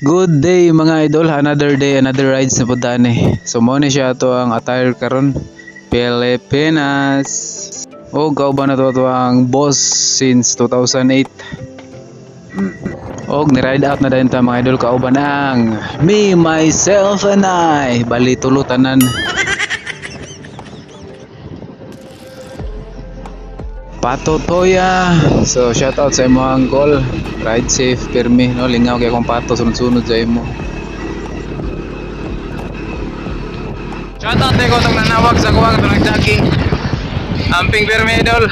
Good day, mga idol, another day, another rides na pud ni. So mao ni siya ato ang attire karon. Pilipinas. O kauban na to ang boss since 2008. Og ni-ride out na dayon ta, mga idol, kauban ang me, myself and I. Bali tulo tanan. Pato Toya. So shout out sa imo, uncle. Ride safe pirmi, no, lingaw kay akong pato sunod-sunod sa imo. Shout out ko tong nanawag sa kuwang itong nag-jogging. Amping pirmi, idol.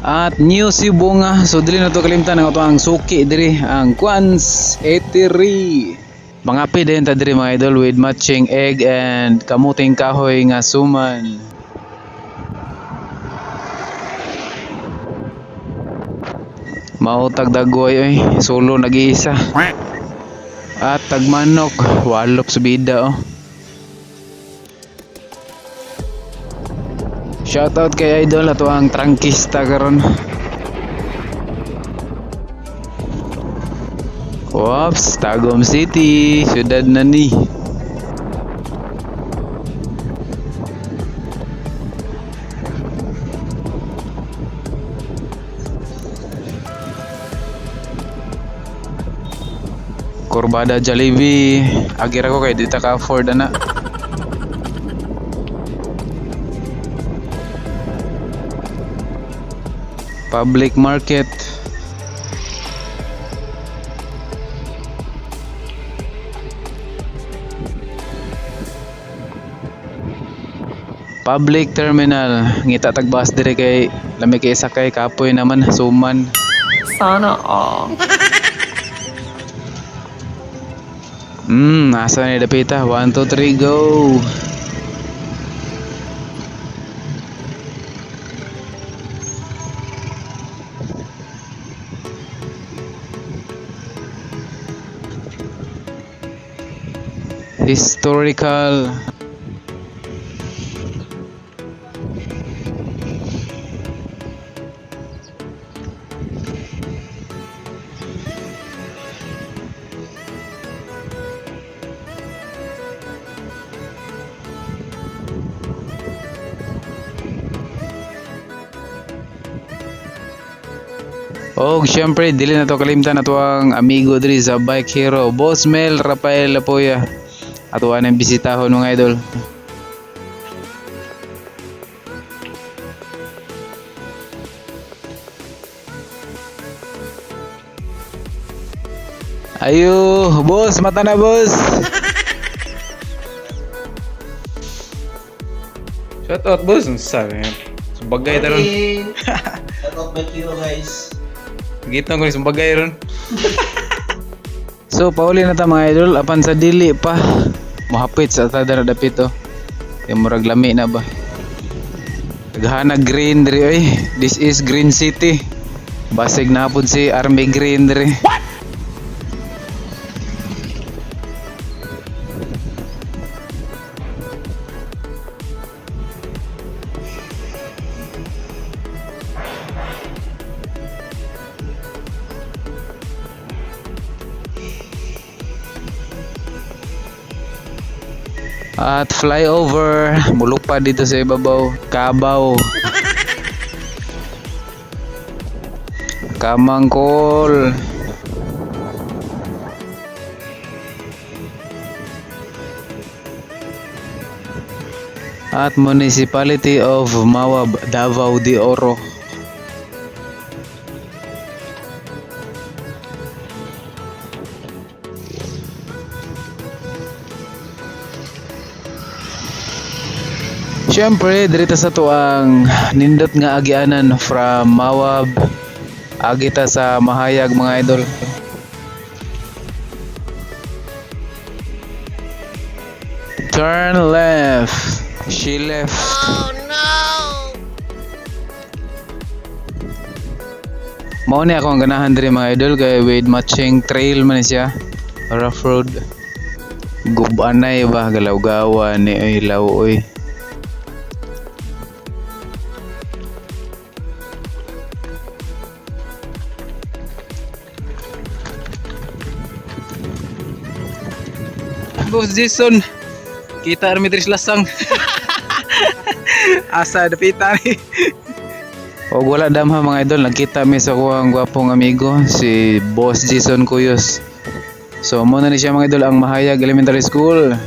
At New Sibonga. So dili na to kalimtan ang ato ang suki diri, ang Kwan's Eatery. Mga din ta diri, mga idol, with matching egg and kamuting kahoy nga suman. Mao tagdagoy oy, solo nag-iisa. At tagmanok, walop sa bida oh. Shoutout kay idol ato ang trangkista karon. Whoops, Tagum City, syudad na ni. Kurbada Jollibee. Agira ko kay di ta ka afford ana. Public market. Public terminal. Ngita tag bus dire kay lami kay sakay, kapoy naman suman. Sana all. Asa ni dapita? 1, 2, 3, go! Historical. Og syempre, dili na to kalimtan ato ang amigo diri sa Bike Hero, Boss Mel Rafael Lapoya. Ato ang bisitahon, mga idol. Ayo, boss, mata na, boss. Shout out, boss. Ang sabi. Sumbagay taron. Shout out Bike Hero, guys. Gitong ko ni sumbagay ron. So pauli na ta, mga idol, apan sa dili pa mohapit sa tada na dapit oh. Yung murag lami na ba. Daghana green diri oy. This is Green City. Basig na pud si Army Green diri. At flyover, mulupad dito sa ibabaw, Kabaw. Kamangkol. At Municipality of Mawab, Davao de Oro. Siyempre, dirita sa to ang nindot nga agianan from Mawab agita sa Mahayag, mga idol. Turn left. She left. Oh no! Mao ni ako ang ganahan diri, mga idol, kay with matching trail man ni siya. Rough road. Gubanay ba galaw-gawa ni oy law oy. Boss Jason. Kita armi diri sa lasang. Asa dapita ni. Og wala damha, mga idol, nagkita mi sa kuang gwapong amigo si Boss Jason Cuyos. So mo na ni siya, mga idol, ang Mahayag Elementary School.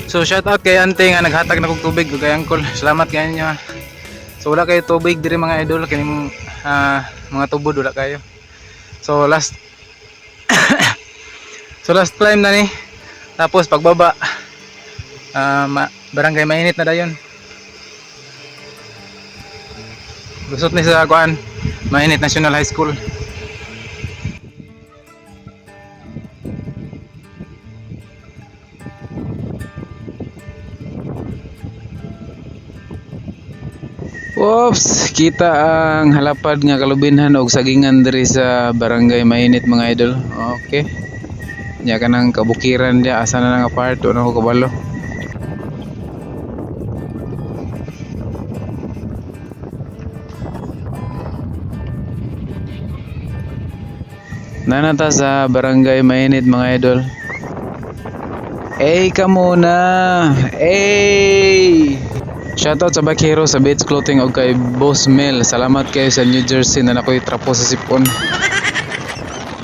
So shout out kay ante nga naghatag na kog tubig ug kay uncle. Salamat kay inyo, ha. So wala kayo tubig diri, mga idol, kining mga tubod wala kayo. So last climb na ni. Tapos pagbaba, barangay Mainit na dayon. Lusot ni sa kuan, Mainit National High School. Oops, kita ang halapad nga kalubinhan og sagingan diri sa Barangay Mainit, mga idol. Okay. Nya kanang kabukiran dia, asa na nga part, wala ko kabalo. Nanata sa Barangay Mainit, mga idol. Ey ka muna. Ey! Shoutout sa Bike Hero sa Bates Clothing og kay Boss Mel. Salamat kayo sa New Jersey na nakoy trapo sa sipon.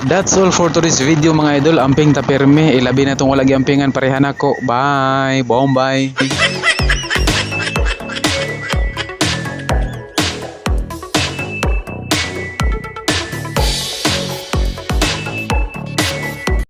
That's all for today's video, mga idol. Amping ta perme. Ilabi na tong wala giampingan, pareha nako. Bye. Bombay.